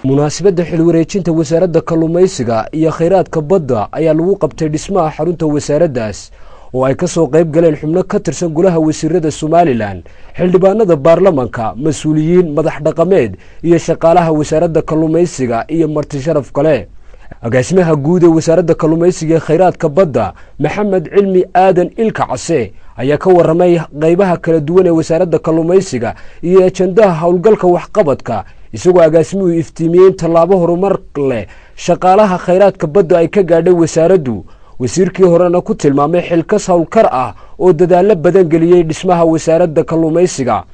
Munaasabadda xilwareejinta wasaaradda kalluumaysiga iyo khayraadka badda ayaa lagu qabtay dhismaha xarunta wasaaraddaas oo ay ka soo qayb galeen xubno ka tirsan golaha wasiirada Somalilan, xildhibaanada baarlamanka, mas-uuliyiin, madax dhaqameed iyo shaqaalaha wasaaradda kalluumaysiga iyo marti sharaf kale. Agaasimaha guud ee wasaaradda kalluumaysiga ee khayraadka badda, Maxamed Cilmi Aadan Ilka Case, ayaa ka warramay qaybaha kala duwan ee wasaaradda kalluumaysiga iyo ajandaha howlgalka waxqabadka, isagoo agaasimuhu iftiimiyey in tallaabo horumar leh shaqaalaha khayraadka badda ay ka gaadhay wasaaraddu, wasiirkii horena ku tilmaamay xilkas howlkar ah oo dadaallo badan geliyey dhismaha wasaaradda kalluumaysiga.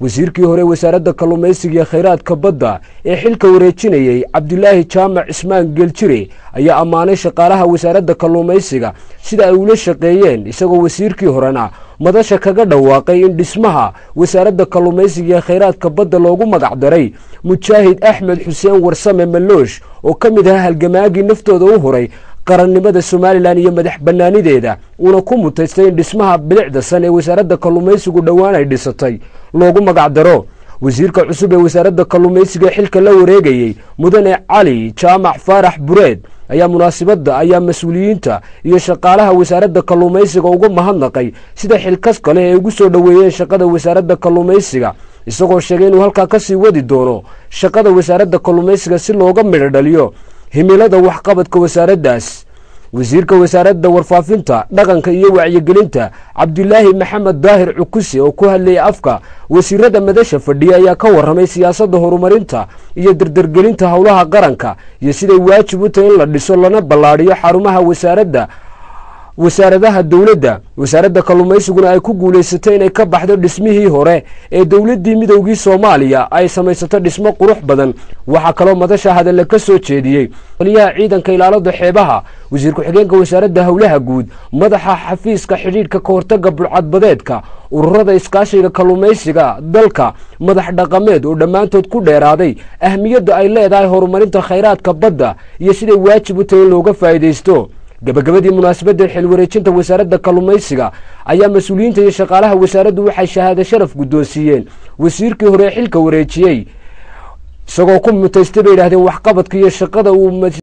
Wasiirkii hore wasaaradda kalluumaysiga iyo khayraadka badda ee xilka wareejinayey, Cabdilaahi Jaamac Cismaan Geeljire, ayaa ammaanay shaqaalaha wasaaradda kalluumaysiga sida ay ula shaqeeyeen, isagoo wasiirkii horena madasha kaga dhawaaqay in dhismaha wasaaradda kalluumaysiga iyo khayraadka badda loogu magac daray Mujaahid Axmed Xuseen Warsame Maloosh, oo ka mid ahaa halgamaagii naftooda u huray qarannimada Somalilan iyo madax bannaanideeda, uuna ku mutaystay in dhismaha bilicda san ee wasaaradda kalluumaysigu dhowaan ay dhisatay loogu magac daro. Wasiirka cusub ee wasaaradda kalluumaysiga xilka la wareegayey, Mudane Cali Jaamac Faarax Bureed, ayaa munaasibadda ayaa mas-uuliyiinta iyo shaqaalaha wasaaradda kalluumaysiga uga mahadnaqay sida xilkas kale ee ugu soo dhoweeyeen shaqada wasaaradda kalluumaysiga, isagoo sheegay inuu halkaa kasii wadi doono shaqada wasaaradda kalluumaysiga si looga midho dhaliyo himilada waxqabadka wasaaraddaas. Wasiirka wasaaradda warfaafinta, dhaqanka iyo wacyigelinta, Cabdilaahi Maxamed Daahir Cukuse, oo ku hadlayay afka wasiirada madasha fadhiya, ayaa ka warramay siyaasadda horumarinta iyo dardargelinta howlaha qaranka iyo siday waajib u tahay in la dhiso lana ballaadhiyo xarumaha wasaaradda wasaaradaha dowladda, wasaaradda kalluumaysiguna ay ku guulaysatay inay ka baxdo dhismihii hore ee dowladdii midowgii Soomaaliya ay samaysato dhismo qurux badan. Waxaa kaloo madasha hadalle ka soo jeediyey taliyaha ciidanka ilaalada xeebaha, wasiir ku-xigeenka wasaaradda howlaha guud, madaxa xafiiska xidhiidhka ka hortagga burcadbadeedka, ururada iskaashiga kalluumaysiga dalka, madax dhaqameed oo dhammaantood ku dheeraaday ahmiyadda ay leedahay horumarinta khayraadka badda iyo siday waajib u tahay in looga faa'iidaysto. Gabagabadii munaasabadda xilwareejinta wasaaradda kalluumaysiga ayaa mas-uuliyiinta iyo shaqaalaha wasaaraddu waxay shahaado sharaf guddoonsiiyeen wasiirkii hore xilka wareejiyey, isagoo ku mutaystay bay yidhahdeen waxqabadka iyo shaqada uu